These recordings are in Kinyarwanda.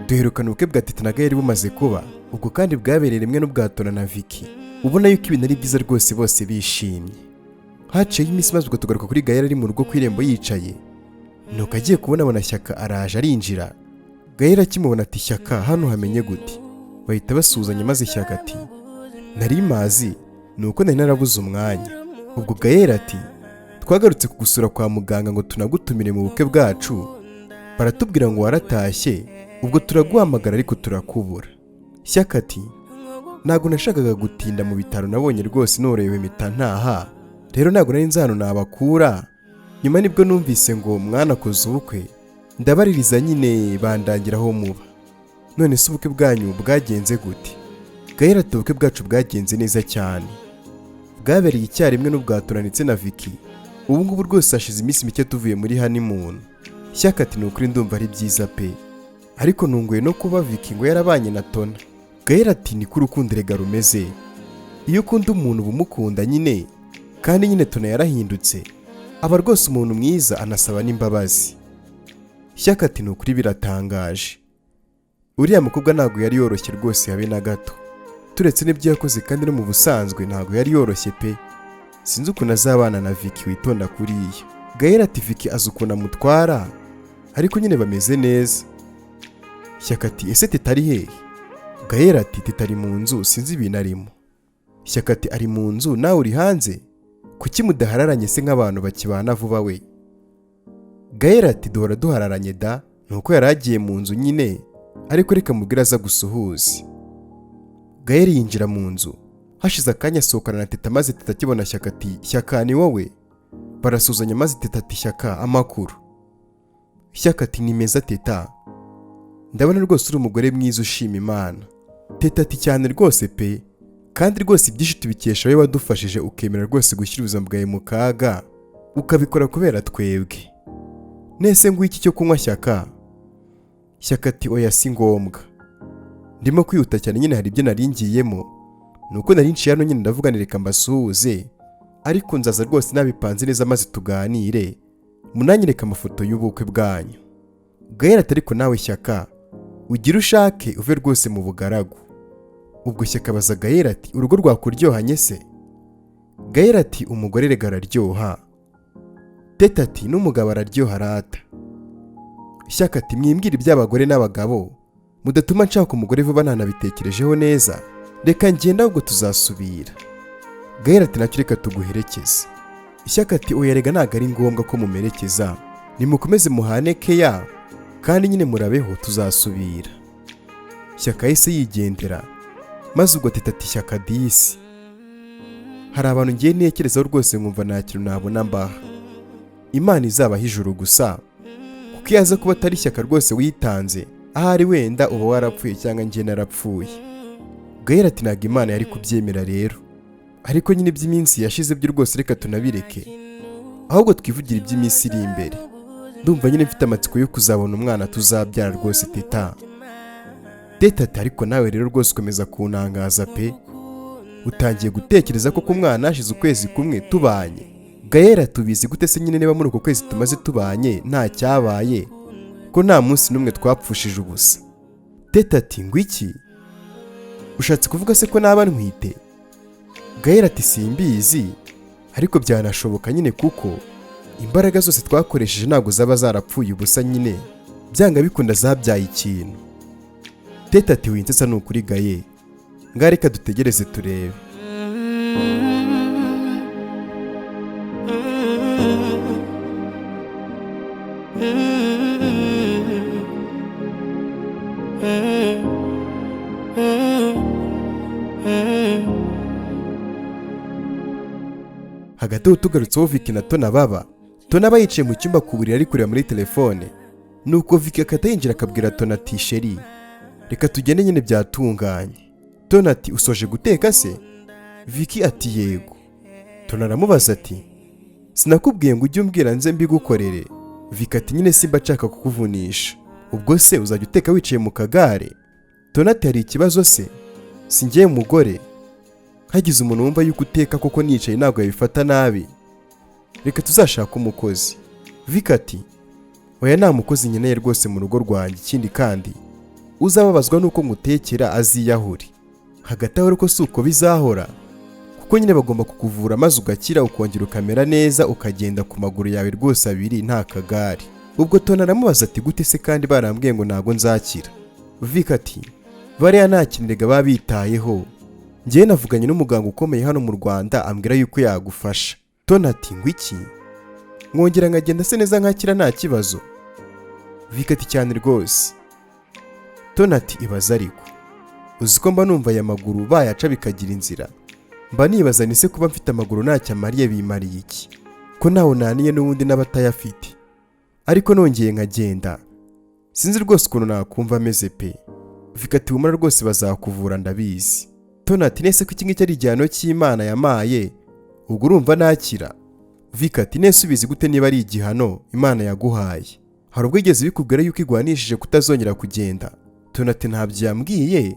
Duherukana ubukwe bwa Teta na Gael bumaze kuba, ubwo kandi bwabereye rimwe n'ubwa Tona na Vicky. Ubona yuko ibintu ari byiza rwose, bose bishimye. Haciyeho iminsi, maze ubwo tugaruka kuri Gael ari mu rugo ku irembo yicaye, nuko agiye kubona abona Shyaka araje arinjira. Gael akimubona ati: "Shyaka, hano hamenye gute?" Bahita basuhuzanya, maze Shyaka ati: "Nari mazi, ni uko nari narabuze umwanya." Ubwo Gael ati: "Twagarutse kugusura kwa muganga ngo tunagutumire mu bukwe bwacu, baratubwira ngo waratashye, ubwo turaguhamagara ariko turakubura." Shyaka ati: "Ntabwo nashakaga gutinda mu bitaro, nabonye rwose norohewe mpita ntaha, rero ntabwo nari nzi ahantu nabakura. Nyuma nibwo numvise ngo mwanakoze ubukwe, ndabaririza nyine bandangira aho muba. None se ubukwe bwanyu bwagenze gute?" Gael ati: "Ubukwe bwacu bwagenze neza cyane, bwabereye icyarimwe n'ubwa Tona ndetse na Vicky. Ubu ngubu rwose hashize iminsi mike tuvuye muri honeymoon." Shyaka ati: "Ni ukuri ndumva ari byiza pe, ariko ntunguye no kuba Vicky ngo yarabanye na Tona." Gael ati: "Niko urukundo erega rumeze, iyo ukunda umuntu uba umukunda nyine, kandi nyine Tona yarahindutse, aba rwose umuntu mwiza, anasaba n'imbabazi." Shyaka ati: "Ni ukuri biratangaje, uriya mukobwa ntabwo yari yoroshye rwose habe na gato, turetse n'ibyo yakoze, kandi no mu busanzwe ntabwo yari yoroshye pe. Sinzi ukuntu azabana na Vicky witonda kuriya." Gael ati: "Vicky azi ukuntu amutwara, ariko nyine bameze neza." Shyaka ati: "Ese Teta ari hehe?" Gael ati: "Teta ari mu nzu, sinzi ibintu arimo." Shyaka ati: "Ari mu nzu, nawe uri hanze? Kuki mudahararanye se nk'abantu bakibana vuba we?" Gael ati: "Duhora duhararanye da, nuko yari agiye mu nzu nyine, ariko reka mubwire aza gusuhuze." Gael yinjira mu nzu, hashize akanya asohokana na Teta, maze Teta akibona Shyaka ati: "Shyaka, ni wowe?" Barasuhuzanya, maze Teta ati: "Shyaka, amakuru?" Shyaka ati: "Ni meza Teta, ndabona rwose uri umugore mwiza ushima Imana." Teta ati: "Cyane rwose pe, kandi rwose ibyinshi tubikesha wowe wadufashije, ukemera rwose gushyira ubuzima bwawe mu kaga, ukabikora kubera twebwe. Nese ngwiki cyo kunywa, Shyaka?" Shyaka ati: "Oya, si ngombwa, ndimo kwihuta cyane nyine, hari ibyo nari ngiyemo, ni uko nari nciye hano nyine ndavuga nti reka mbasuhuze, ariko nzaza rwose nabipanze neza maze tuganire, munanyereka amafoto y'ubukwe bwanyu." Gael ati: "Ariko nawe Shyaka, ugire ushake uve rwose mu bugaragu." Ubwo Shyaka abaza Gael ati: "Urugo rwakuryohanye se?" Gael ati: "Umugore rega araryoha." Teta ati: "N'umugabo araryoha rata." Shyaka ati: "Mwimbwira iby'abagore n'abagabo, mudatuma nshaka umugore vuba ntanabitekerejeho neza. Reka ngenda, ahubwo tuzasubira." Gael ati: "Nacyo reka tuguherekeze." Shyaka ati: "Oya rega, ntabwo ari ngombwa ko mumerekeza, nimukomeze muhane keya, kandi nyine murabeho, tuzasubira." Shyaka yahise yigendera, maze ubwo Teta ati: "Shyaka disi, hari abantu ngiye ntekerezaho rwose nkumva nta kintu nabona mbaha, Imana izabaha ijuru gusa, kuko iyo aza kuba atari Shyaka rwose witanze, ahari wenda uba warapfuye cyangwa njye narapfuye." Gael ati: "Ntabwo Imana yari kubyemera rero, ariko nyine iby'iminsi yashize byo rwose reka tunabireke, ahubwo twivugire iby'iminsi iri imbere. Ndumva nyine mfite amatsiko yo kuzabona umwana tuzabyara rwose, Teta." Teta ati: "Ariko nawe rero rwose ukomeza kuntangaza pe, utangiye gutekereza ko ku mwana hashize ukwezi kumwe tubanye?" Gael: "Tubizi gute se nyine niba muri uko kwezi tumaze tubanye nta cyabaye, ko nta munsi n'umwe twapfushije ubusa?" Teta ati: "Ngo iki? Ushatse kuvuga se ko naba ntwite?" Gael ati: "Simbizi, ariko byanashoboka nyine, kuko imbaraga zose twakoresheje ntabwo zaba zarapfuye ubusa nyine, byanga bikunda zabyaye ikintu." Teta ati: "Winsetsa ni ukuri Gaye, ngaho reka dutegereze turebe." Hagati aho tugarutseho Vicky na Tona baba, Tona aba yicaye mu cyumba ku buriri ari kureba muri telefone, nuko Vicky akahita yinjira akabwira Tona ati: "Chéri, reka tugende nyine byatunganye." Tona ati: "Usoje guteka se?" Vicky ati: "Yego." Tona aramubaza ati: "Sinakubwiye ngo ujye umbwira nze mbigukorere?" Vicky ati: "Nyine simba nshaka kukuvunisha, ubwo se uzajya uteka wicaye mu kagare?" Tona ati: "Hari ikibazo se? Si njye umugore? Hagize umuntu wumva yuko uteka koko nicaye ntabwo yabifata nabi. Reka tuzashake umukozi." Vicky ati: Oya, nta mukozi nkeneye rwose mu rugo rwanjye. Ikindi kandi, uzababazwa n'uko ngutekera aziyahure. Hagati aho ariko si uko bizahora, kuko nyine bagomba kukuvura maze ugakira, ukongera ukamera neza, ukagenda ku maguru yawe rwose abiri, nta kagare. Ubwo Tona aramubaza ati: "Gute se kandi barambwiye ngo ntago nzakira?" Vika ati: "Bariya nta kintu erega baba bitayeho. Njyewe navuganye n'umuganga ukomeye hano mu Rwanda, ambwira yuko yagufasha." Tona ati: "Ngo iki? Mwongera nkagenda se neza nkakira nta kibazo?" Vika ati: "Cyane rwose." Tona ati: "Ibaze ariko, uzi ko mba numva aya maguru bayaca bikagira inzira? Mba nibaza ni se kuba mfite amaguru ntacyo amariye bimariye iki, ko ntawe naniye n'ubundi n'abatayafite? Ariko nongeye nkagenda, sinzi rwose ukuntu nakumva ameze pe." Vika ati: "Humura rwose, bazakuvura ndabizi." Tona ati: "Nese ko iki ngiki ari igihano cy'Imana yamaye, ubwo urumva nakira?" Vika ati: "Nese ubizi gute niba ari igihano Imana yaguhaye? Hari ubwo igeze bikubwira yuko igwanishije kutazongera kugenda?" Tona ati: "Ntabyo yambwiye,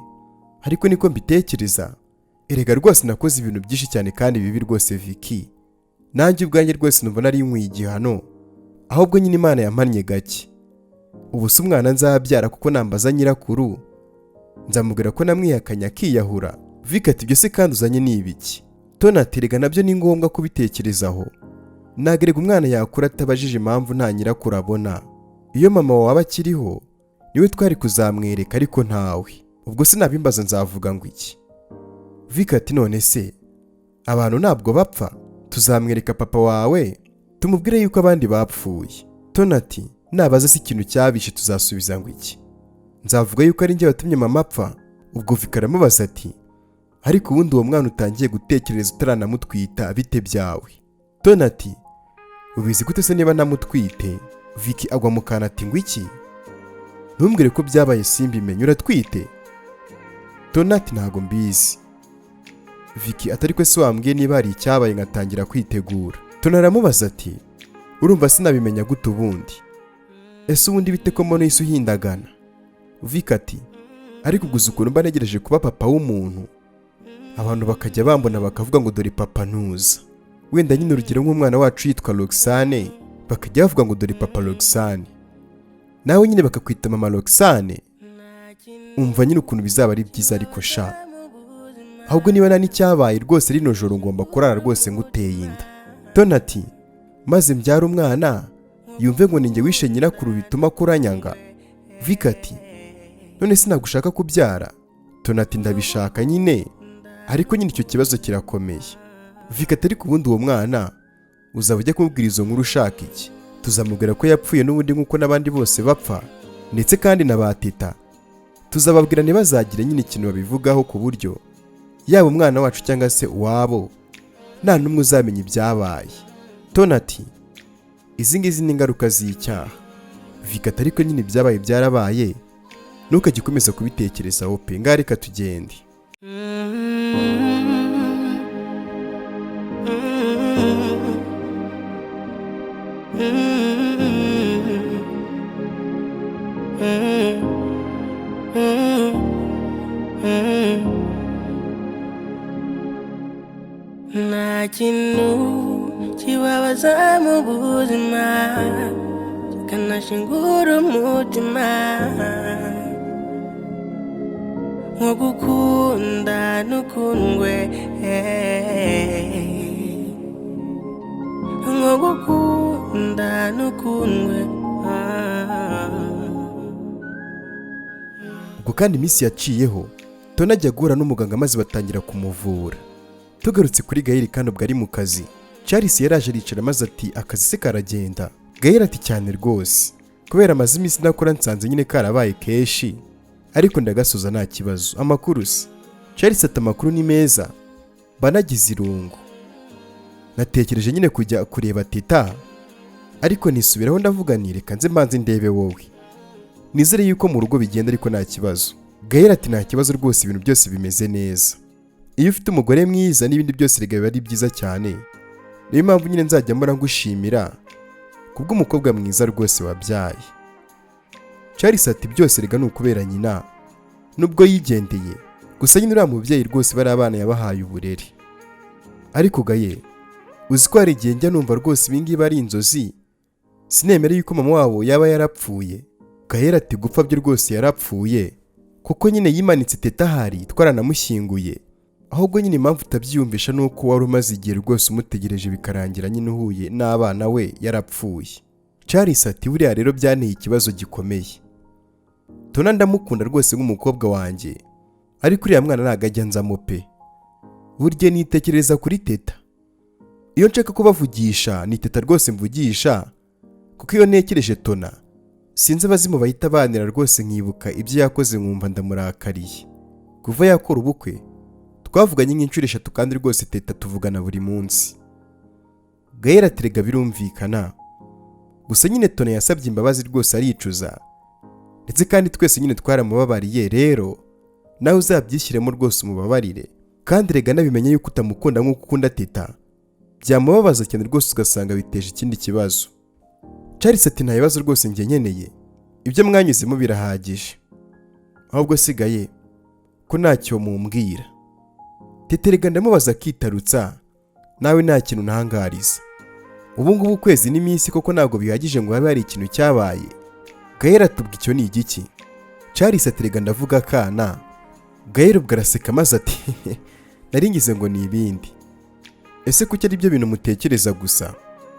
ariko niko mbitekereza. Erega rwose nakoze ibintu byinshi cyane kandi bibi rwose Viki. Nanjye ubwanjye rwose numva nari nkwiye igihano, ahubwo nyine Imana yampannye gake. Ubu se umwana nzabyara, kuko nambaza nyirakuru nzamubwira ko namwihakanye akiyahura?" Vika ati: "Ibyo se kandi uzanye ni ibiki?" Tona ati: "Erega nabyo ni ngombwa kubitekerezaho. Ntagerega umwana yakura atabajije impamvu nta nyirakuru abona. Iyo mama wawe akiriho niwe twari kuzamwereka, ariko ntawe. Ubwo se nabimbaza nzavuga ngo iki?" Vika ati: "None se abantu ntabwo bapfa? Tuzamwereka papa wawe, tumubwire yuko abandi bapfuye." Tona ati: "Nabaza se ikintu cyabishe tuzasubiza ngo iki? Nzavuga yuko ari njye watumye mama apfa?" Ubwo Vika aramubaza ati: "Ariko ubundi uwo mwana utangiye gutekereza utaranamutwita, bite byawe?" Tona ati: "Ubizi gute se niba namutwite?" Viki agwa mu kantu ati: "Ngo iki? Ntumbwire ko byabaye simbimenye, uratwite?" Tona ati: "Ntago mbizi." Viki atari ko se wambwiye niba hari icyabaye nkatangira kwitegura? Tona aramubaza ati: "Urumva sinabimenya gute ubundi? Ese ubundi bite ko mbona isi uhindagana?" Viki ati: "Ariko gusa ukuntu mba ntegereje kuba papa w'umuntu, abantu bakajya bambona bakavuga ngo dore papa ntuza. Wenda nyine urugero nk'umwana wacu yitwa Roxane, bakajya bavuga ngo dore papa Roxane, nawe nyine bakakwita mama Roxane. Umva nyine ukuntu bizaba ari byiza. Ariko sha, ahubwo niba nta n'icyabaye rwose, rino joro ngomba kurara rwose nguteye inda." Tona ati: "Maze mbyara umwana yumve ngo ninjye wishe nyirakuru bituma kuranyanga?" Vika ati: "None sinagushaka kubyara?" Tona ati: "Ndabishaka nyine, ariko nyine icyo kibazo kirakomeye." Vika ati: "Ariko ubundi uwo mwana uzaba ujya kumubwira izo nkuru ushaka iki? Tuzamubwira ko yapfuye n'ubundi nk'uko n'abandi bose bapfa, ndetse kandi na ba teta tuzababwira ntibazagire nyine ikintu babivugaho, ku buryo yaba umwana wacu cyangwa se uwabo nta n'umwe uzamenya ibyabaye." Tona ati: "Izi ngizi ni ingaruka z'icyaha." Vika ati: "Ariko nyine ibyabaye byarabaye, ntukajye ukomeza kubitekerezaho pe. Ngaho reka tugende." Nta kintu kibabaza mu buzima kikanashingura umutima nko gukunda n'ukundwe, nko gukunda n'ukundwe. Ubwo kandi iminsi yaciyeho, Tony ajya guhura n'umuganga maze batangira kumuvura. Tugarutse kuri Gahiri kandi ubwo ari mu kazi, Charles yaraje aricara maze ati: "Akazi se karagenda?" Gahiri ati: "Cyane rwose, kubera amaze iminsi nakora nsanze nyine karabaye kenshi, ariko ndagasoza nta kibazo. Amakuru se?" Charles ati: "Amakuru ni meza, mba nagize irungu. Natekereje nyine kujya kureba Teta, ariko nisubiraho ndavuga nti reka nze mbanze ndebe wowe, nizere yuko mu rugo bigenda ariko nta kibazo." Gahera ati: "Nta kibazo rwose, ibintu byose bimeze neza. Iyo ufite umugore mwiza n'ibindi byose rega biba ari byiza cyane. Niyo mpamvu nyine nzajya mbona ngushimira kubw'umukobwa mwiza rwose wabyaye." Charles ati: "Byose rega ni ukubera nyina, nubwo yigendeye. Gusa nyine uriya mubyeyi rwose bari abana yabahaye uburere. Ariko gaye, uzi ko hari igihe njya numva rwose ibi ngibi ari inzozi, Sinemere yuko mama wabo yaba yarapfuye. Gahera ati gupfa byo rwose yarapfuye, kuko nyine yimanitse Teta ahari twaranamushyinguye. Ahubwo nyine impamvu utabyiyumvisha ni uko wari umaze igihe rwose umutegereje, bikarangira nyine uhuye n'abana we yarapfuye. Charles ati buriya rero byanteye ikibazo gikomeye. Tona ndamukunda rwose nk'umukobwa wanjye, ariko uriya mwana ntabwo ajya anzamo pe. Burya nitekereza kuri Teta. Iyo nshaka kubavugisha ni Teta rwose mvugisha, kuko iyo ntekereje Tona sinzi abazimu bahita banira rwose, nkibuka ibyo yakoze nkumva ndamurakariye. Kuva yakora ubukwe twavuganye nk'inshuro 3 kandi rwose Teta tuvugana buri munsi. Gael ati rega birumvikana, gusa nyine Tona yasabye imbabazi rwose aricuza, ndetse kandi twese nyine twaramubabariye, rero nawe uzabyishyiremo rwose umubabarire. Kandi rega nabimenye yuko utamukunda nk'uko ukunda Teta, byamubabaza cyane rwose ugasanga biteje ikindi kibazo. Charles ati nta bibazo rwose njye nkeneye, ibyo mwanyuzemo birahagije, ahubwo sigaye ko ntacyo mumbwira. Teta rega ndamubaza akitarutsa, nawe nta kintu ntangariza. Ubu ngubu ukwezi n'iminsi koko ntabwo bihagije ngo habe hari ikintu cyabaye. Gael atubwa icyo ni igiki? Charles ati rega ndavuga akana. Gael ubwo araseka maze ati nari ngize ngo ni ibindi. Ese kuki ari byo bintu mutekereza gusa?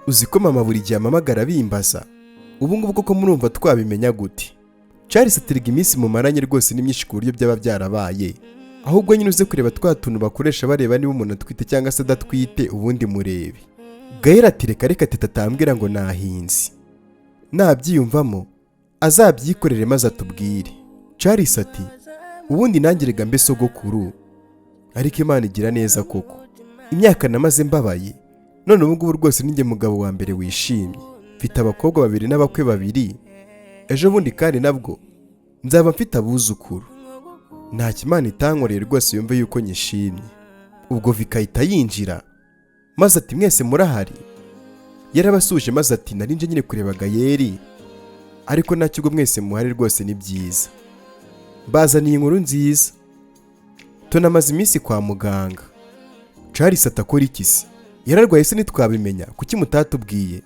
Uzi ko mama buri gihe amamagara bimbaza? Ubu ngubu koko murumva twabimenya gute? Charles ati rega iminsi mumaranye rwose ni myinshi ku buryo byaba byarabaye. Ahubwo nyine uze kureba twa tuntu bakoresha bareba niba umuntu atwite cyangwa se adatwite, ubundi murebe. Gael ati reka reka Teta atambwira ngo nahinze. Nabyiyumvamo azabyikorere maze atubwire. Charles ati ubundi nanjye rega mbe sogokuru, ariko Imana igira neza koko. Imyaka namaze mbabaye, none ubu ngubu rwose ninjye mugabo wa mbere wishimye. Mfite abakobwa 2 n'abakwe 2, ejo bundi kandi nabwo nzaba mfite abuzukuru. Nta Imana itankoreye rwose yumve yuko nyishimye. Ubwo vikahita yinjira maze ati mwese murahari. Yarabasuje maze ati nari nje nyine kureba Gayeri, ariko ntacyo ubwo mwese muhari rwose ni byiza. Bazaniye inkuru nziza. Tunamaze iminsi kwa muganga. Charles atakora iki se? Yararwaye se ntitwabimenya, kuki mutatubwiye?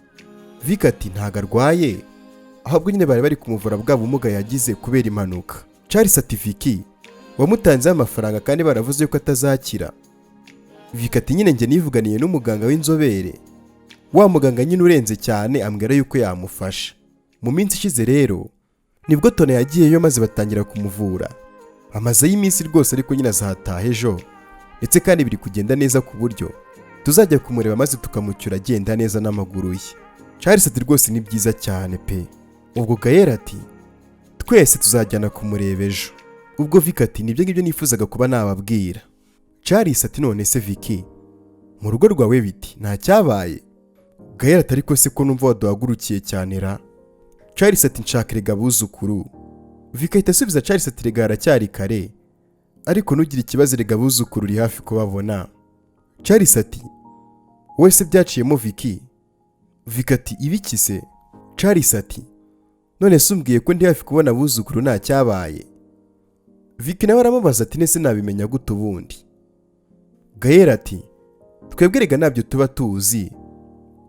Vika ati ntago arwaye, ahubwo nyine bari bari kumuvura bwa bumuga yagize kubera impanuka. Charles ati Viki wamutanzeho amafaranga kandi baravuze yuko atazakira. Vika ati nyine njye nivuganiye n'umuganga w'inzobere, wa muganga nyine urenze cyane, ambwira yuko yamufasha. Mu minsi ishize rero nibwo Tona yagiyeyo maze batangira kumuvura. Amazeyo iminsi rwose ariko nyine azataha ejo, ndetse kandi biri kugenda neza ku buryo tuzajya kumureba maze tukamucyura agenda neza n'amaguru ye. Charles ati rwose ni byiza cyane pe. Ubwo Gael ati twese tuzajyana kumureba ejo. Ubwo Viki ati nibyo ngibyo nifuzaga kuba nababwira. Charles ati none se Viki mu rugo rwawe biti nta cyabaye? Gael ati ariko se ko numva waduhagurukiye cyane ra? Charles ati nshaka rega abuzukuru. Viki ahita asubiza Charles ati rega haracyari kare, ariko ntugire ikibazo rega abuzukuru uri hafi kubabona. Charles ati wowe se byaciyemo Viki? Viki ati ibiki se? Charles ati none se umbwiye ko ndi hafi kubona abuzukuru nta cyabaye? Viki nawe aramubaza ati nese nabimenya gute ubundi? Gael ati twebwe rega ntabyo tuba tuzi,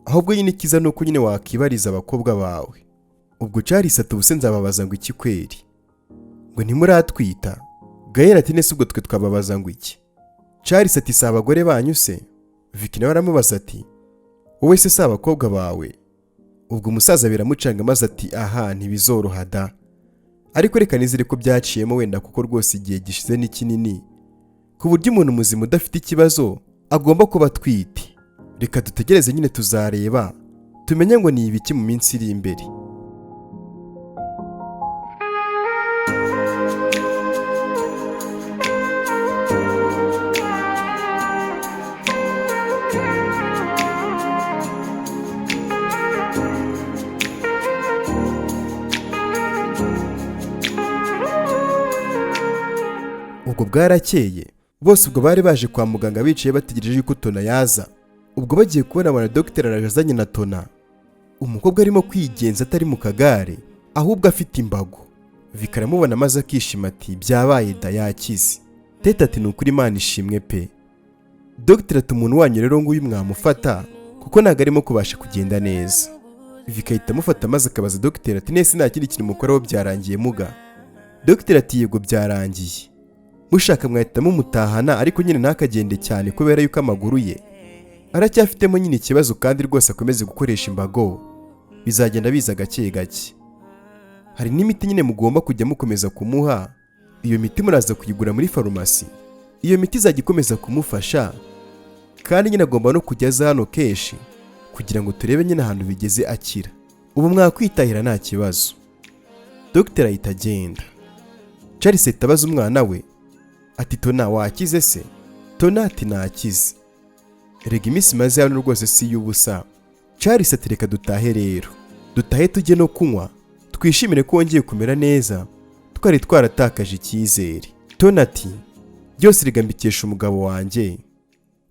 ahubwo nyine ikiza nuko nyine wakibariza abakobwa bawe. Ubwo Charles ati ubuse nzababaza ngo iki kweri? Ngo ntimuratwita? Gael ati nese ubwo twe twababaza ngo iki? Charles ati si abagore banyu se? Viki nawe aramubaza ati wowe se si abakobwa bawe? Ubwo umusaza biramucanga maze ati aha ntibizoroha da, ariko reka nizere ko byaciyemo wenda, kuko rwose igihe gishize ni kinini ku buryo umuntu muzima udafite ikibazo agomba kuba atwite. Reka dutegereze nyine tuzareba tumenye ngo ni ibiki mu minsi iri imbere. Ubwo bwarakeye bose ubwo bari baje kwa muganga bicaye bategereje yuko Tona yaza. Ubwo bagiye kubona abona dogiteri araje azanye na Tona. Umukobwa arimo kwigenza atari mu kagare ahubwo afite imbago. Viki aramubona maze akishima ati byabaye da yakize. Teta ati ni ukuri Imana ishimwe pe. Dogiteri ati umuntu wanyu rero nguyu mwamufata kuko ntabwo arimo kubasha kugenda neza. Vicky ahita amufata maze akabaza dogiteri ati: "Nese nta kindi kintu mukoraho, byarangiye muga?" Dogiteri ati: "Yego, byarangiye, mushaka mwahita mumutahana, ariko nyine ntakagende cyane kubera yuko amaguru ye aracyafitemo nyine ikibazo, kandi rwose akomeze gukoresha imbago, bizagenda biza gake gake. Hari n'imiti nyine mugomba kujya mukomeza kumuha. Iyo miti muraza kuyigura muri farumasi. Iyo miti izajya ikomeza kumufasha, kandi nyine agomba no kujya aza hano kenshi kugira ngo turebe nyine ahantu bigeze akira. Ubu mwakwitahira, nta kibazo." Dogiteri ahita agenda. Charles ahita abaza umwana we ati: "Tona, wakize se?" Tona ati: "Nakize, erega iminsi maze hano rwose si iy'ubusa." Charles ati: "Reka dutahe rero, dutahe tujye no kunywa, twishimire ko wongeye kumera neza, twari twaratakaje icyizere." Tona ati: "Byose rega mbikesha umugabo wanjye.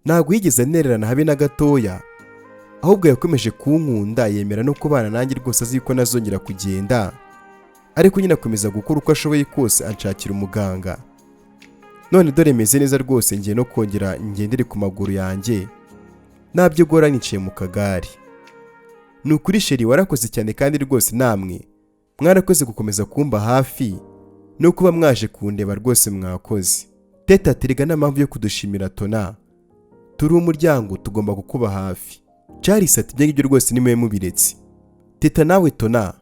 Ntabwo yigeze anererana habe na gatoya, ahubwo yakomeje kunkunda, yemera no kubana nanjye rwose azi ko nazongera kugenda, ariko nyine akomeza gukora uko ashoboye kose anshakira umuganga. None dore meze neza rwose, ngiye no kongera ngendere ku maguru yanjye, ntabyo gora niciye mu kagare. Ni ukuri chéri, warakoze cyane, kandi rwose namwe mwarakoze gukomeza kumba hafi no kuba mwaje kundeba, rwose mwakoze." Teta ati: "Rega nta mpamvu yo kudushimira Tona, turi umuryango, tugomba kukuba hafi." Charles ati: "Ibyo ngibyo rwose nimwe mubiretse. Teta, nawe Tona,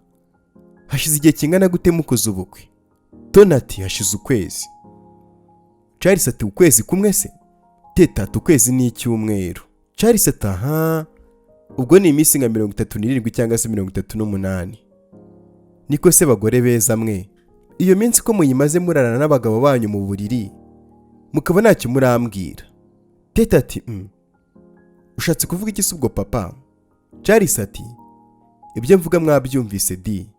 hashize igihe kingana gute mukoze ubukwe?" Tona ati: "Hashize ukwezi." Charles ati: "Ukwezi kumwe se?" Teta ati: "Ukwezi ni icyumweru." Charles ati: "Aha, ubwo ni iminsi nka 37 cyangwa se 38. Niko se bagore beza mwe, iyo minsi ko muyimaze murarana n'abagabo banyu mu buriri, mukaba ntacyo murambwira?" Teta ati: Ushatse kuvuga iki se ubwo, papa?" Charles ati: "Ibyo mvuga mwabyumvise di."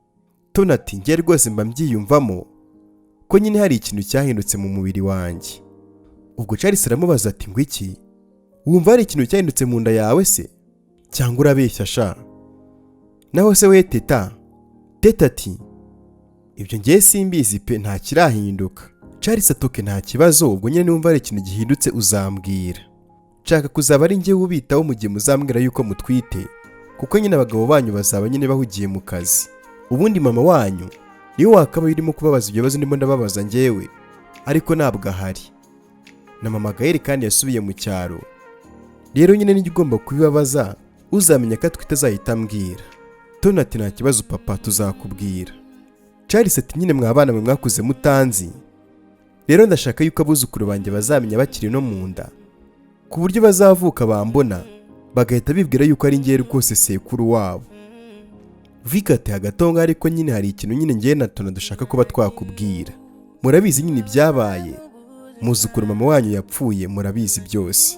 Tona ati: "Njye rwose mba mbyiyumvamo ko nyine hari ikintu cyahindutse mu mubiri wanjye." Ubwo Charles aramubaza ati: "Ngo iki? Wumva hari ikintu cyahindutse mu nda yawe se, cyangwa urabeshya sha?" Naho se we Teta? Teta ati: "Ibyo ngiye simbizi pe, nta kirahinduka." Charles ati: "Okay, nta kibazo, ubwo nyine niwumva hari ikintu gihindutse uzambwira. Nshaka kuzaba ari njyewe ubitaho mu gihe muzambwira yuko mutwite, kuko nyine abagabo banyu bazaba nyine bahugiye mu kazi. Ubundi mama wanyu niwe wakabaye urimo kubabaza ibyo bibazo ndimo ndababaza njyewe, ariko ntabwo ahari, na mama Gael kandi yasubiye mu cyaro. Rero nyine nijya ugomba kubibabaza, uzamenya ko atwite azahita ambwira." Tona ati: "Nta kibazo papa, tuzakubwira." Charles ati: "Nyine mwa bana mwe mwakuze mutanzi, rero ndashaka yuko abuzukuru banjye bazamenya bakiri no mu nda, ku buryo bazavuka bambona bagahita bibwira yuko ari ngewe rwose sekuru wabo." Vicky ati: "Hagati aho ngaho ariko nyine hari ikintu nyine ngewe na Tona dushaka kuba twakubwira. Murabizi nyine ibyabaye, muzukuru mama wanyu yapfuye, murabizi byose.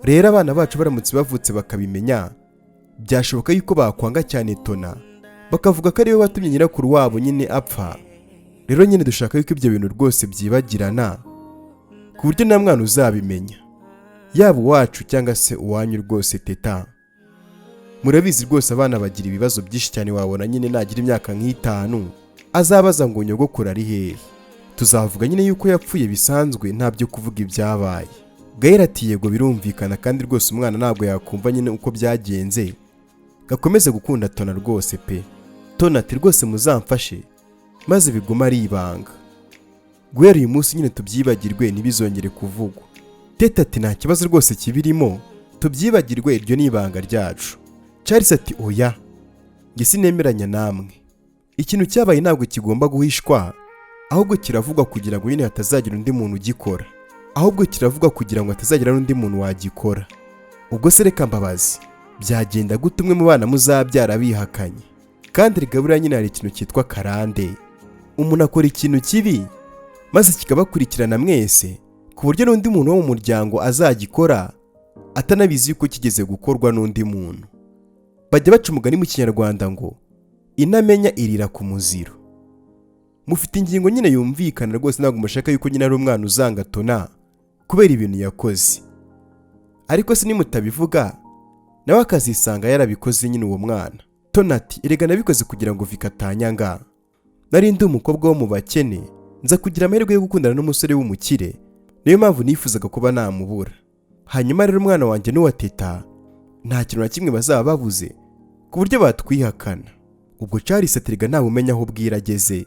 Rero abana bacu baramutse bavutse bakabimenya, byashoboka yuko bakwanga cyane Tona, bakavuga ko ariwe watumye nyirakuru wabo nyine apfa. Rero nyine dushaka yuko ibyo bintu rwose byibagirana, ku buryo nta mwana uzabimenya, yaba uwacu cyangwa se uwanyu rwose. Teta, murabizi rwose abana bagira ibibazo byinshi cyane. Wabona nyine nagira imyaka nk'itanu azabaza ngo nyogokuru ari hehe? Tuzavuga nyine yuko yapfuye bisanzwe, nta byo kuvuga ibyabaye." Gael ati: "Yego, birumvikana, kandi rwose umwana ntabwo yakumva nyine uko byagenze, gakomeze gukunda Tona rwose pe." Tona ati: "Rwose muzamfashe maze bigume ari ibanga, guhera uyu munsi nyine tubyibagirwe, ntibizongere kuvugwa." Teta ati: "Nta kibazo rwose kibirimo, tubyibagirwe, iryo ni ibanga ryacu." Charles ati: "Oya, njye sinemeranya namwe. Ikintu cyabaye ntabwo kigomba guhishwa, ahubwo kiravugwa kugira ngo nyine hatazagira undi muntu ugikora, ahubwo kiravugwa kugira ngo hatazagira n'undi muntu wagikora. Ubwo se reka mbabazi, byagenda gute umwe mu bana muzabyara bihakanye? Kandi rega buriya nyine hari ikintu cyitwa karande. Umuntu akora ikintu kibi maze kikabakurikirana mwese, ku buryo n'undi muntu wo mu muryango azagikora atanabizi yuko kigeze gukorwa n'undi muntu. Bajya baca umugani mu Kinyarwanda ngo intamenya irira ku muziro. Mufite ingingo nyine yumvikana rwose, ntabwo mushaka yuko nyine ari umwana uzanga Tona kubera ibintu yakoze. Ariko se nimutabivuga nawe akazisanga yarabikoze nyine uwo mwana?" Tona ati: "Erega nabikoze kugira ngo Vicky atanyanga. Nari ndi umukobwa wo mu bakene, nza kugira amahirwe yo gukundana n'umusore w'umukire, niyo mpamvu nifuzaga kuba namubura. Hanyuma rero umwana wanjye n'uwa Teta nta kintu na kimwe bazaba babuze." ku buryo batwihakana. Ubwo Charles ati rega ntawe umenya aho bwira ageze.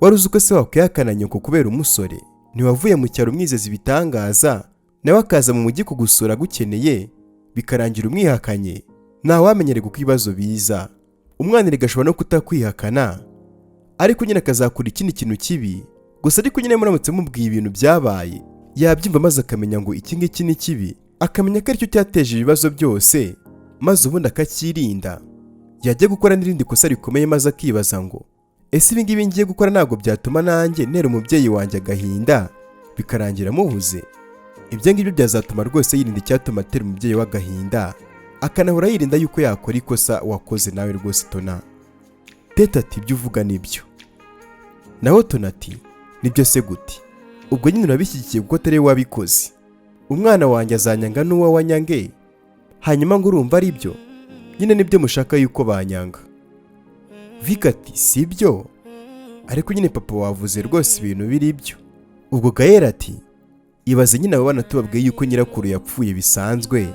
Wari uzi ko se wakwihakana nyoko kubera umusore? Ntiwavuye mu cyaro umwizeza ibitangaza, nawe akaza mu mujyi kugusura agukeneye, bikarangira umwihakanye? Ntawamenyerega uko ibibazo biza. Umwana erega ashobora no kutakwihakana, ariko nyine akazakora ikindi kintu kibi gusa. Ariko nyine muramutse mubwiye ibintu byabaye, yabyumva maze akamenya ngo iki ngiki ni kibi, akamenya ko aricyo cyateje ibibazo byose, maze ubundi akacyirinda. Yajya gukora n'irindi kosa rikomeye, maze akibaza ngo ese ibi ngibi ngiye gukora ntabwo byatuma nanjye ntera umubyeyi wanjye agahinda, bikarangira amubuze? Ibyo ngibyo byazatuma rwose yirinda icyatuma atera umubyeyi we agahinda, akanahora yirinda yuko yakora ikosa wakoze nawe rwose Tona. Teta ati ibyo uvuga nibyo. Naho Tona ati nibyo se gute? Ubwo nyine urabishyigikiye kuko atari we wabikoze. Umwana wanjye azanyanga n'uwo wanyange, hanyuma ngo urumva ari byo? Nyine nibyo mushaka yuko banyanga. Vika ati si byo, ariko nyine papa wavuze rwose ibintu biri byo. Ubwo Gael ati ibaze nyine abo bana tubabwiye yuko nyirakuru yapfuye bisanzwe,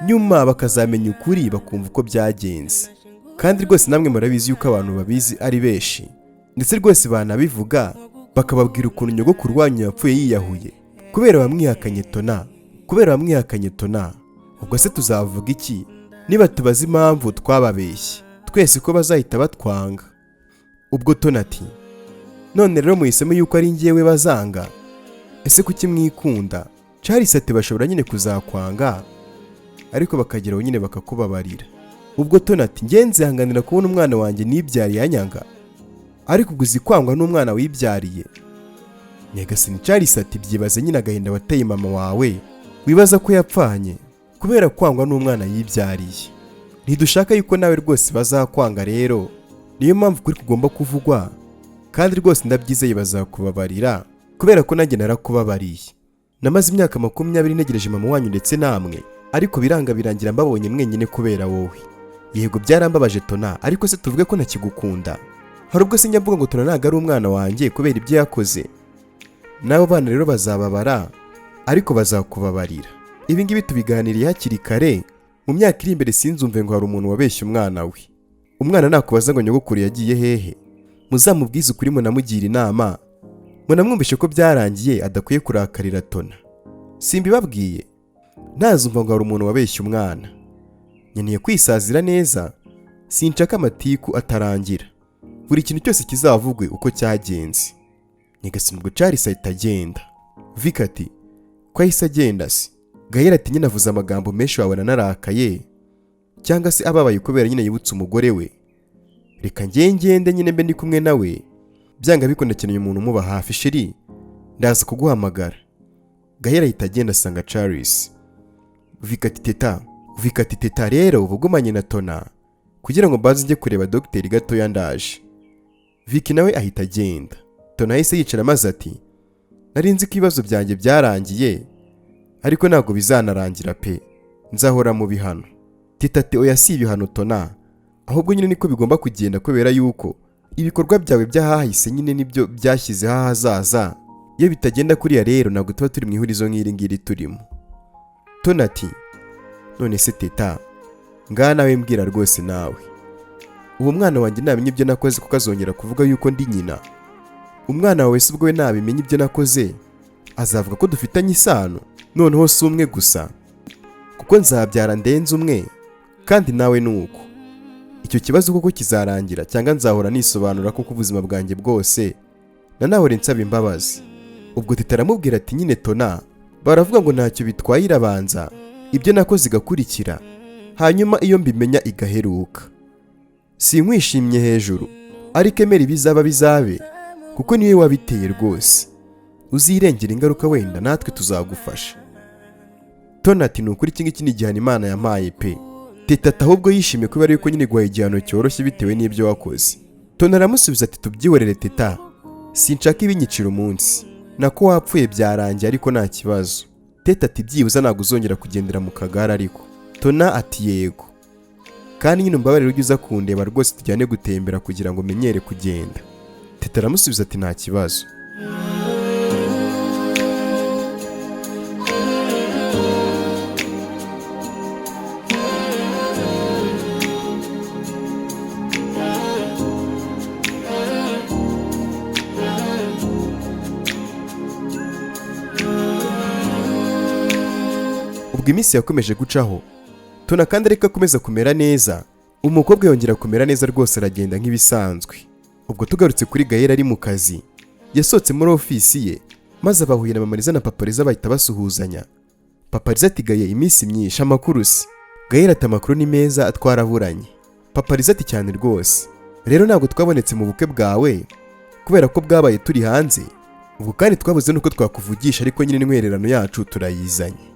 nyuma bakazamenya ukuri bakumva uko byagenze. Kandi rwose namwe murabizi yuko abantu babizi ari benshi, ndetse rwose banabivuga bakababwira ukuntu nyogokuru wanyu yapfuye yiyahuye kubera bamwihakanye Tona, kubera bamwihakanye Tona. Ubwo se tuzavuga iki niba tubaza impamvu twababeshye twese ko bazahita batwanga? Ubwo Tona ati none rero muhisemo yuko ari njyewe bazanga? Ese kuki mwikunda? Charles ati bashobora nyine kuzakwanga, ariko bakageraho nyine bakakubabarira. Ubwo Tona ati njye nzihanganira kubona umwana wanjye nibyariye anyanga, ariko ubwo uzi kwangwa n'umwana wibyariye? Nyagasani Charles ati byibaze nyine agahinda wateye mama wawe, wibaza ko yapfanye kubera kwangwa n'umwana yibyariye. Ntidushaka yuko nawe rwose bazakwanga rero, niyo mpamvu kuri kugomba kuvugwa, kandi rwose ndabyizeye bazakubabarira kubera ko nanjye narakubabariye. Namaze imyaka 20 ntegereje mama wanyu ndetse namwe, ariko biranga birangira mbabonye mwenyine kubera wowe. Yego byarambabaje Tona, ariko se tuvuge ko ntakigukunda? Hari ubwo se njya mvuga ngo Tona ntabwo ari umwana wanjye kubera ibyo yakoze? N'abo bana rero bazababara, ariko bazakubabarira. Ibi ngibi tubiganiriye hakiri kare, mu myaka iri imbere sinzumve ngo hari umuntu wabeshye umwana we. Umwana nakubaza ngo nyogokuru yagiye hehe, muzamubwize ukuri, munamugira inama, munamwumvishe ko byarangiye adakwiye kurakarira Tona. Simbibabwiye, ntazumva ngo hari umuntu wabeshye umwana. Nkeneye kwisazira neza, sinshaka amatiku atarangira. Buri kintu cyose kizavugwe uko cyagenze. Nyagasani ubwo Charles ahita agenda. Vika ati ko ahise agenda se? Gael ati nyine avuze amagambo menshi wabona narakaye, cyangwa se ababaye kubera nyine yibutse umugore we. Reka ngende nyine mbe ndi kumwe nawe, byanga bikunda akeneye umuntu umuba hafi. Sheri ndaza kuguhamagara. Gael ahita agenda asanga Charles. Vika ati teta, Vika ati teta rero uba ugumanye na Tona kugira ngo mbanze njye kureba dogiteri gatoya ndaje. Viki nawe ahita agenda. Tona yahise yicara maze ati nari nzi ko ibibazo byanjye byarangiye, ariko ntabwo bizanarangira pe, nzahora mu bihano. Teta ati oya si ibihano Tona, ahubwo nyine niko bigomba kugenda kubera yuko ibikorwa byawe by'ahahise nyine nibyo byashyizeho ahazaza. Iyo bitagenda kuriya rero ntabwo tuba turi mu ihurizo nk'iri ngiri turimo. Tona ati none se teta, ngaha nawe mbwira rwose nawe, ubu mwana wanjye namenye ibyo nakoze kuko azongera kuvuga yuko ndi nyina? Umwana wawe se ubwo we nabimenya ibyo nakoze azavuga ko dufitanye isano? Noneho si umwe gusa, kuko nzabyara ndenze umwe, kandi nawe ni uko. Icyo kibazo koko kizarangira cyangwa nzahora nisobanura kuko ubuzima bwanjye bwose nanahora nsaba imbabazi? Ubwo teta aramubwira ati nyine Tona, baravuga ngo ntacyo bitwaye irabanza ibyo nakoze igakurikira, hanyuma iyo mbimenya igaheruka. Sinkwishimye hejuru, ariko emera ibizaba bizabe, kuko niwe wabiteye rwose. Uzirengera ingaruka wenda natwe tuzagufasha. Tona ati ni ukuri iki ngiki ni igihano Imana yampaye pe. Teta ati ahubwo yishimiye kubera yuko nyine guhaye igihano cyoroshye bitewe n'ibyo wakoze. Tona aramusubiza ati tubyihorere teta, sinshaka ibinyicira umunsi, nako wapfuye byarangiye ariko nta kibazo. Teta ati byibuze ntabwo uzongera kugendera mu kagare ariko. Tona ati yego, kandi nyine umbabarire ujye uza kundeba rwose tujyane gutembera kugira ngo umenyere kugenda. Teta aramusubiza ati nta kibazo. Ubwo iminsi yakomeje gucaho, Tona kandi ariko akomeza kumera neza. Umukobwa yongera kumera neza rwose, aragenda nk'ibisanzwe. Ubwo tugarutse kuri Gahera ari mu kazi, yasohotse muri ofisi ye maze abahuye na Mama Liza na Papa Liza, bahita basuhuzanya. Papa Liza ati: "Gaye, iminsi myinshi, amakuru se?" Gahera ati: "Amakuru ni meza, twaraburanye." Papa Liza ati: "Cyane rwose, rero ntabwo twabonetse mu bukwe bwawe kubera ko bwabaye turi hanze, ubwo kandi twabuze nuko twakuvugisha, ariko nyine intwererano yacu turayizanye."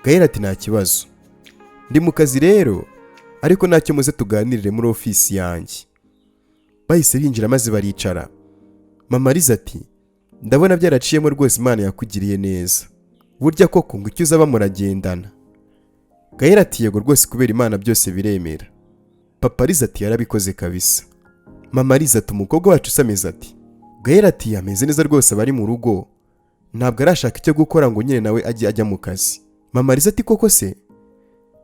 Gahera ati: "Nta kibazo, ndi mu kazi rero, ariko ntacyo, muze tuganirire muri ofisi yanjye." Bahise binjira maze baricara. Mama Liza ati: "Ndabona byaraciyemo rwose, Imana yakugiriye neza. Burya koko ngo icyo uzaba muragendana." Gahera ati: "Yego rwose, kubera Imana byose biremera." Papa Liza ati: "Yarabikoze kabisa." Mama Liza ati: "Umukobwa wacu se ameze ati?" Gahera ati: "Ameze neza rwose, abari mu rugo, ntabwo arashaka icyo gukora ngo nyine nawe ajye ajya mu kazi." Mama Liza ati: "Koko se,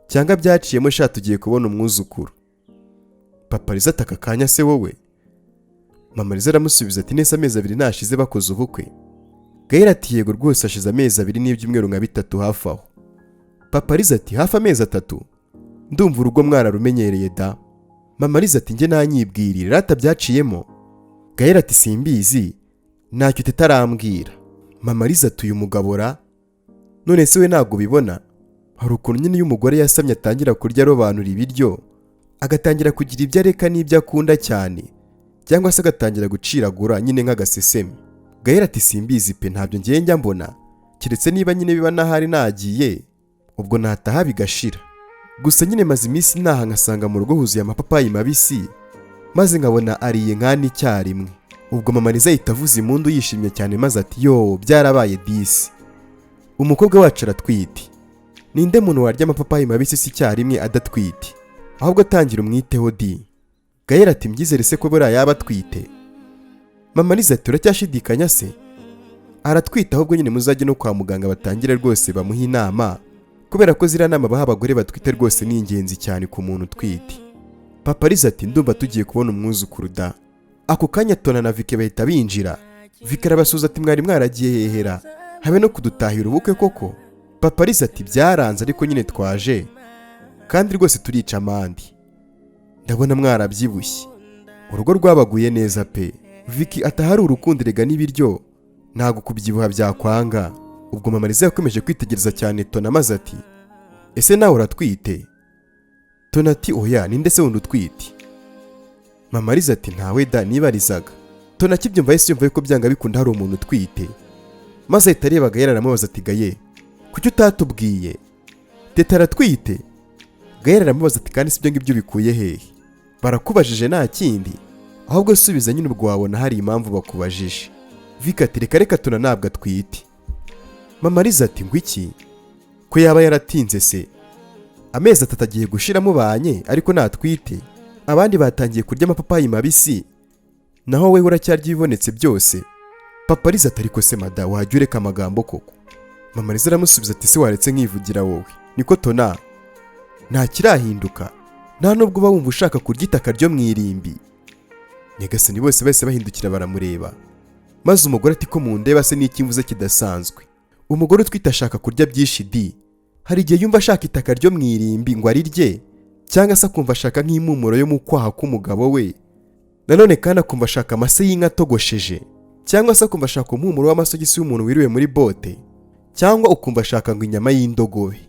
cyangwa byaciyemo sha, tugiye kubona umwuzukuru." Papa Liza ati: "Aka kanya se wowe?" Mama Liza aramusubiza ati: "Nese amezi 2 ntashize bakoze ubukwe?" Gahera ati: "Yego rwose, hashize amezi 2 n'ibyumweru nka 3 hafi aho." Papa Liza ati: "Hafi amezi 3, ndumva urugo mwararumenyereye da." Mama Liza ati: "Njye nanyibwirire rata, byaciyemo?" Gahera ati: "Simbizi, ntacyo tutarambwira." Mama Liza ati: "Uyu mugabo ra, none se we ntabwo ubibona? Hari ukuntu nyine iyo umugore yasamye atangira kurya arobanura ibiryo, agatangira kugira ibyo areka n'ibyo akunda cyane, cyangwa se agatangira guciragura nyine nk'agaseseme." Gahera ati: "Simbizi pe, ntabyo ngiye njya mbona, keretse niba nyine biba n'ahari nagiye, ubwo nataha bigashira. Gusa nyine maze iminsi naha nkasanga mu rugo huzuye amapapayi mabisi, maze nkabona ariye nk'ane icyarimwe." Ubwo Mama Liza ahita avuza impundu yishimye cyane, maze ati: "Yo, byarabaye disi, umukobwa wacu aratwite! Ninde muntu warya amapapayi mabisi si icyarimwe adatwite? Ahubwo atangira umwiteho di." Gahera ati: "Mbyizere se ko buriya yaba atwite?" Mama Liza ati: "Uracyashidikanya se? Aratwite, ahubwo nyine muzajye no kwa muganga batangire rwose bamuhe inama, kubera ko ziriya nama baha abagore batwite rwose ni ingenzi cyane ku muntu utwite." Papa Liza ati: "Ndumva tugiye kubona umwuzukuru da." Ako kanya Tona na Vike bahita binjira. Vike arabasuhuza ati: "Mwari mwaragiye hehera, habe no kudutahira ubukwe koko?" Papa Liza ati: "Byaranze, ariko nyine twaje kandi rwose turica amandi. Ndabona mwarabyibushye, urugo rwabaguye neza pe." Viki atahari urukundo rega n'ibiryo, ntabwo kubyibuha byakwanga. Ubwo Mama Liza yakomeje kwitegereza cyane Tona maze ati: "Ese nawe uratwite?" Tona ati: "Oya, ninde se wundi utwite?" Mama Liza ati: "Ntawe da, nibarizaga." Tona akibyumva yahise yumva yuko byanga bikunda hari umuntu utwite, maze ahita areba Gahera aramubaza ati: "Gaye, kuki utatubwiye? Teta aratwite?" Gahera aramubaza ati: "Kandi si ibyo ngibyo bikuye hehe? Barakubajije nta kindi, ahubwo subiza nyine, ubwo wabona hari impamvu bakubajije." Vika ati: "Reka reka, Tona ntabwo atwite." Mama Liza ati: "Ngo iki? Ko yaba yaratinze se? Amezi 3 agiye gushira mubanye ariko natwite. Abandi batangiye kurya amapapayi mabisi, naho we uracyarya ibibonetse byose." Papa Liza ati: "Ariko se mada, wajya ureka amagambo koko?" Mama Liza aramusubiza ati: "Se waretse nkivugira wowe? Niko Tona, nta kirahinduka? Nta nubwo uba wumva ushaka kurya itaka ryo mu irimbi?" Nyagasani, bose bahise bahindukira baramureba, maze umugore ati: "Ko mundeba se n'iki mvuze kidasanzwe? Umugore utwite ashaka kurya byinshi di. Hari igihe yumva ashaka itaka ryo mu irimbi ngo arirye, cyangwa se akumva ashaka nk'impumuro yo mu kwaha k'umugabo we. Nanone kandi akumva ashaka amase y'inka atogosheje, cyangwa se akumva ashaka umuhumuro w'amasogisi y'umuntu wiriwe muri bote, cyangwa ukumva ashaka ngo inyama y'indogobe."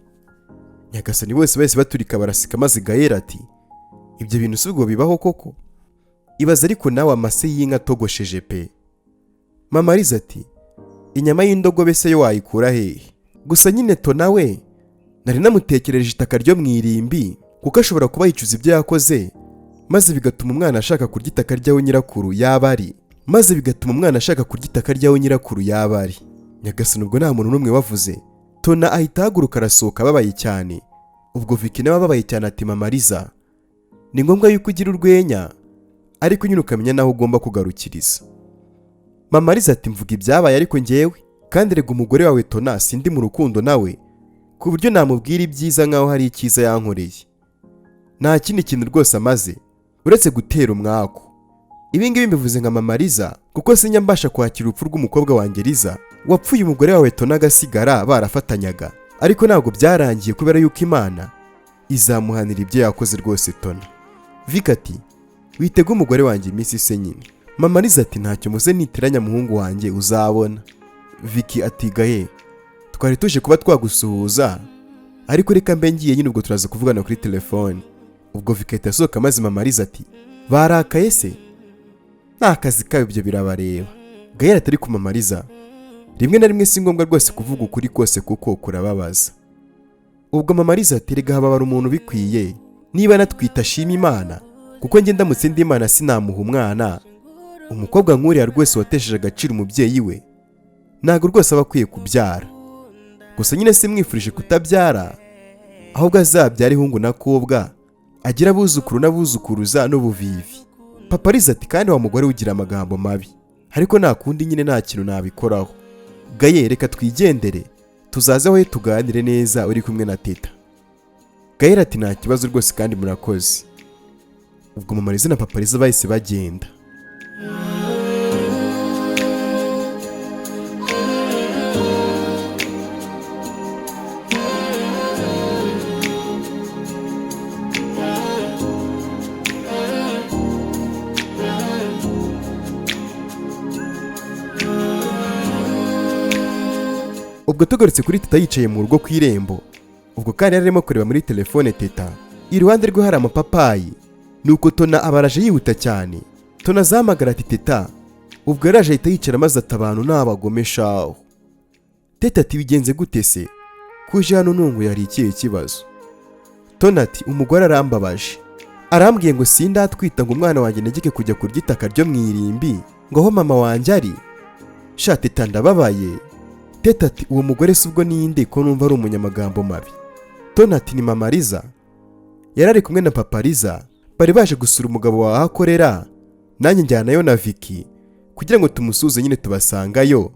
Nyagasani, bose bahise baturika baraseka, maze Gahera ati: "Ibyo bintu si ubwo bibaho koko? Ibaze ariko nawe, amase y'inka atogosheje pe." Mama Liza ati: "Inyama y'indogobe se yo wayikura hehe? Gusa nyine Tona we nari namutekereje itaka ryo mu irimbi, kuko ashobora kuba yicuza ibyo yakoze, maze bigatuma umwana ashaka kurya itaka ry'aho nyirakuru yaba ari, maze bigatuma umwana ashaka kurya itaka ry'aho nyirakuru yaba ari." Nyagasani, ubwo nta muntu n'umwe wavuze. Tona ahita ahaguruka arasohoka ababaye cyane. Ubwo Viki nawe ababaye cyane ati: "Mama Liza, ni ngombwa yuko ugira urwenya, ariko nyine ukamenya n'aho ugomba kugarukiriza." Mama Liza ati: "Mvuga ibyabaye, ariko ngewe kandi rega umugore wawe Tona sindi mu rukundo nawe ku buryo namubwira ibyiza nk'aho hari icyiza yankoreye. Nta kindi kintu rwose amaze uretse gutera umwaku. Ibi ngibi mbivuze nka Mama Liza, kuko sinjya mbasha kwakira urupfu rw'umukobwa wanjye Liza wapfuye, umugore wawe Tona agasigara barafatanyaga. Ariko ntabwo byarangiye, kubera yuko Imana izamuhanira ibyo yakoze rwose. Tona Vika ati: "Witege umugore wanjye iminsi se nyine." Mama Liza ati: "Ntacyo muze, niteranya muhungu wanjye uzabona." Viki ati: "Gaye, twari tuje kuba twagusuhuza, ariko reka mbe ngiye nyine, ubwo turaza kuvugana kuri telefone." Ubwo Viki ahita asohoka, maze mama Liza ati: "Barakaye se, ni akazi kabo, ibyo birabareba." Gayera atari ku mama Liza, rimwe na rimwe si ngombwa rwose kuvuga ukuri kose kuko kurababaza. Ubwo mama Liza ati: "Rega hababara umuntu ubikwiye. Niba natwita ashima Imana, kuko njye ndamutse ndi Imana sinamuha umwana. Umukobwa nk'uriya rwose watesheje agaciro umubyeyi we ntabwo rwose aba akwiye kubyara. Gusa nyine simwifurije kutabyara, ahubwo azabyara ihungu na kobwa, agira abuzukuru n'abuzukuruza n'ubuvivi." Papa Liza ati: "Kandi wa mugore ugira amagambo mabi, ariko nta kundi nyine, nta kintu nabikoraho. Gaye, reka twigendere, tuzaze aho tuganire neza uri kumwe na Teta." Gayera ati: "Nta kibazo rwose, kandi murakoze." Ubwo mama Liza na papa Liza bahise bagenda. Ubwo tugarutse kuri Teta yicaye mu rugo ku irembo. Ubwo kandi yari arimo kureba muri telefone Teta, iruhande rwe hari amapapayi. Nuko Tona abaraje yihuta cyane. Tona azahamagara ati: "Teta." Ubwo yaraje ahita yicara, maze ati: "Abantu ni abagome shaho." Teta ati: "Bigenze gute se kuje hano nunguye, hari ikihe kibazo?" Tona ati: "Umugore arambabaje, arambwiye ngo sindatwita, ngo umwana wanjye ntegeke kujya kurya itaka ryo mu irimbi, ngo aho mama wanjye ari. Sha Teta, ndababaye." Teta ati: "Uwo mugore si ubwo ninde ko numva ari umunyamagambo mabi?" Tona ati: "Ni mama Liza, yari ari kumwe na papa Liza, bari baje gusura umugabo wawe aho akorera, nanjye njyanayo na Vicky kugira ngo tumusuhuze nyine, tubasangayo,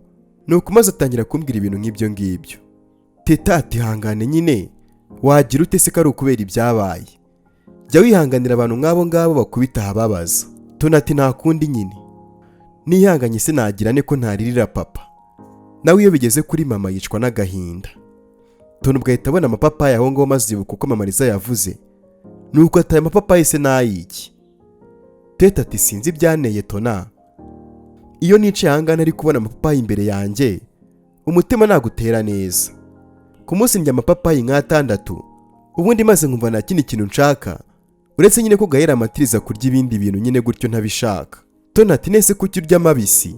nuko maze atangira kumbwira ibintu nk'ibyo ngibyo." Teta ati: "Hangane nyine, wagira ute se ko ari ukubera ibyabaye? Jya wihanganira abantu nk'abo ngabo bakubita ahababaza." Tona ati: "Nta kundi nyine, nihanganye se nagira ne ko ntaririra papa? Nawe iyo bigeze kuri mama yicwa n'agahinda." Tona ubwo ahita abona amapapayi aho ngaho, maze yibuka uko mama Liza yavuze, nuko ataye amapapayi se n'ayiki. Teta ati: "Sinzi ibyaneye Tona, iyo nicaye aha ngaha ari kubona amapapayi imbere yanjye, umutima nagutera neza. Ku munsi ndya amapapayi nk'atandatu, ubundi maze nkumva nta kindi kintu nshaka, uretse nyine ko Gahera amatiriza kurya ibindi bintu nyine gutyo ntabishaka." Tona ati: "Nese kuki urya amabisi?"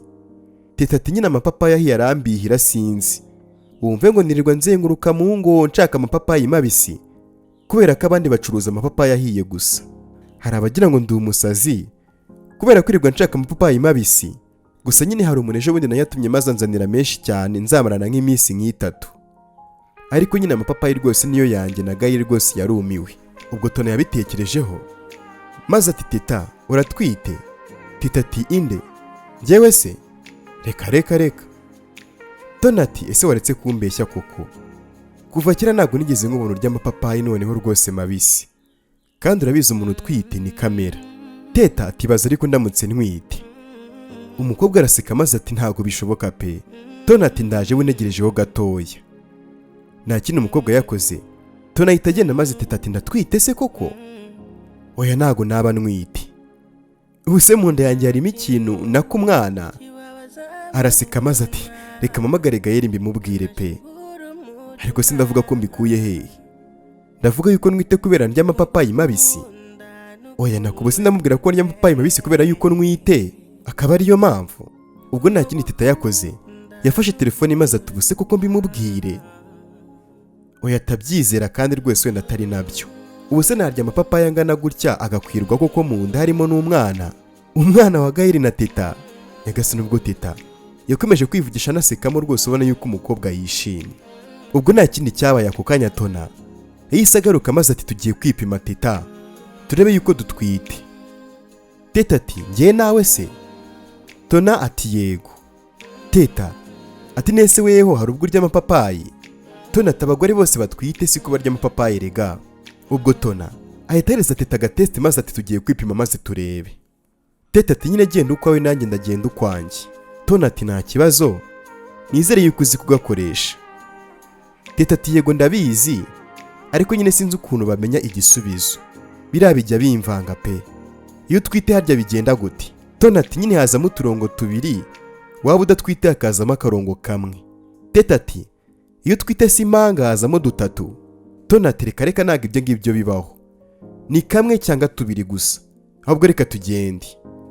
Teta ati: "Nyine amapapayi ahiye arambihira, sinzi, wumve ngo nirirwa nzenguruka mu ngo nshaka amapapayi mabisi, kubera ko abandi bacuruza amapapayi ahiye gusa. Hari abagira ngo ndi umusazi kubera kwirirwa nshaka amapapayi mabisi. Gusa nyine hari umuntu ejo bundi nayo yatumye maze anzanira menshi cyane, nzamarana nk'iminsi nk'itatu. Ariko nyine amapapayi rwose niyo yanjye." Na Gayi rwose yarumiwe. Ubwo Tona yabitekerejeho, maze ati: "Teta, uratwite?" Teta ati: "Inde, njyewe se? Reka reka reka." Tona ati: "Ese waretse kumbeshya koko? Kuva kera ntabwo nigeze nk'ubuntu urya amapapayi, noneho rwose mabisi, kandi urabizi umuntu utwite ni kamera." Teta ati: "Baza ariko ndamutse ntwite." Umukobwa araseka, maze ati: "Ntabwo bishoboka pe." Tona ati: "Ndaje, we gatoya." Nta kindi umukobwa yakoze, Tona ahita agenda, maze Teta ati: "Ndatwite se koko? Oya, ntabwo naba ntwite. Ubu se mu nda yanjye harimo ikintu nako umwana?" Araseka, maze ati: "Reka mpamagare Gayeri mbimubwire pe. Ariko se ndavuga ko mbikuye hehe? Ndavuga yuko nwite kubera ndya amapapayi mabisi? Oya, nakubu sindamubwira ko ndya amapapayi mabisi kubera yuko nwite, akaba ariyo mpamvu." Ubwo nta kindi Teta yakoze, yafashe telefone maze ati: "Ubuse koko mbimubwire? Oya, atabyizera kandi rwose wenda atari nabyo. Ubu se narya amapapayi angana gutya agakwirwa koko mu nda harimo n'umwana, umwana wa Gayeri na Teta?" Nyagasani! Ubwo Teta yakomeje kwivugisha anasekamo rwose, ubona yuko umukobwa yishimye. Ubwo nta kindi cyabaye, ako kanya Tona yahise agaruka, maze ati: "Tugiye kwipima Teta, turebe yuko dutwite." Teta ati: "Njye nawe se?" Tona ati: "Yego." Teta ati: "Nese weho hari ubwo urya amapapayi?" Tona ati: "Abagore bose batwite siko barya amapapayi rega." Ubwo Tona ahita ahereza Teta agatesite, maze ati: "Tugiye kwipima maze turebe." Teta ati: "Nyine genda ukwawe, nanjye ndagenda ukwanjye." Tona ati: "Nta kibazo, nizere yuko uzi kugakoresha." Teta ati: "Yego, ndabizi, ariko nyine sinzi ukuntu bamenya igisubizo. Biriya bijya bimvanga pe. Iyo utwite harya bigenda gute?" Tona ati: "Nyine hazamo uturongo tubiri, waba udatwite hakazamo akarongo kamwe." Teta ati: "Iyo utwite si impanga hazamo dutatu?" Tona ati: "Reka reka, ntabwo ibyo ngibyo bibaho, ni kamwe cyangwa tubiri gusa. Ahubwo reka tugende."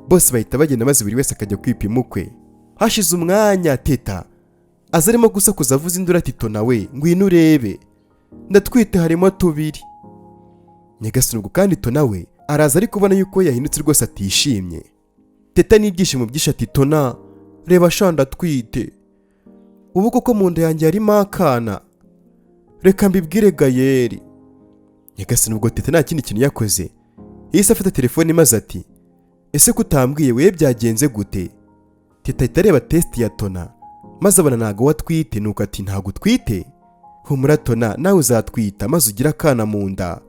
Bose bahita bagenda, maze buri wese akajya kwipima ukwe. Hashize umwanya, Teta aza arimo gusakuza, avuza induru ati: "Tona we, ngwino urebe, ndatwite, harimo tubiri." Nyagasani! Ubwo kandi Tona we araza, ariko ubona yuko yahindutse rwose, atishimye. Teta n'ibyishimo byinshi ati: "Tona, reba sha, ndatwite ubu koko, mu nda yanjye harimo akana. Reka mbibwire Gayeri." Nyagasani! Ubwo Teta nta kindi kintu yakoze, yahise afata telefone maze ati: "Ese ko utambwiye we, byagenze gute?" Teta ahita areba test ya Tona, maze abona ntago we atwite. Nuko ati: "Ntago utwite? Humura Tona, nawe uzatwita maze ugire akana mu nda.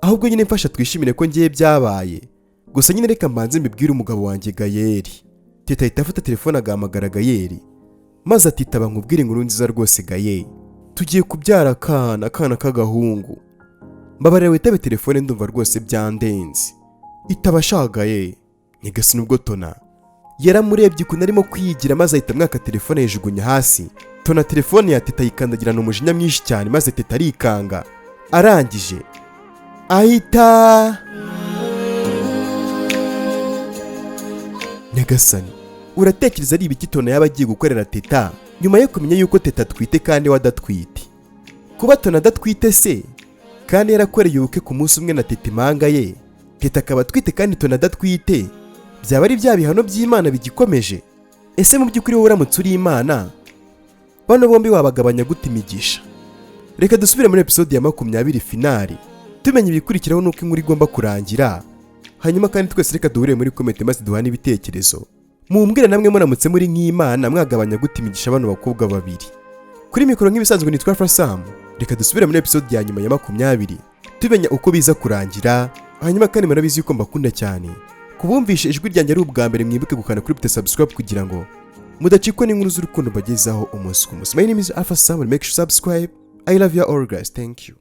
Ahubwo nyine mfasha twishimire ko ngiye byabaye. Gusa nyine reka mbanze mbibwire umugabo wanjye Gayeri." Teta ahita afata telefone, agahamagara Gayeri, maze atitaba: "Nkubwire inkuru nziza rwose Gayeri, tugiye kubyara akana, akana k'agahungu. Mbabarira witabe telefone, ndumva rwose byandenze. Itaba ashagaye." Nyagasani! Ubwo Tona yaramurebye ukuntu arimo kwiyigira, maze ahita amwaka telefone, yijugunya hasi. Tona telefone ya Teta ayikandagirana umujinya mwinshi cyane, maze Teta arikanga, arangije ahita. Nyagasani! Uratekereza ari ibiki Tona yaba agiye gukorera Teta nyuma yo kumenya yuko Teta atwite kandi we adatwite? Kuba Tona adatwite se kandi yarakoreye ubukwe ku munsi umwe na Teta impanga ye, Teta akaba atwite kandi Tona adatwite, byaba ari bya bihano by'Imana bigikomeje? Ese mu by'ukuri wowe uramutse uri Imana, bano bombi wabagabanya gute imigisha? Reka dusubire muri episode ya 20 finale, tumenya ibikurikiraho n'uko inkuru igomba kurangira. Hanyuma kandi twese reka duhurire muri comment maze duhane ibitekerezo. Mumbwire namwe, muramutse muri nk'Imana, mwagabanya gute imigisha bano bakobwa babiri? Kuri mikoro nk'ibisanzwe nitwa Fasamu. Reka dusubire muri episode ya nyuma ya 20, tumenya uko biza kurangira. Hanyuma kandi murabizi yuko mbakunda cyane. Kubumvisha ijwi ryanjye ari ubwa mbere, mwibuke gukanda kuri bute subscribe kugira ngo mudacikwa n'inkuru z'urukundo mbagezaho umunsi ku munsi. My name is Alpha Sam. Make sure you subscribe. I love you all guys, thank you.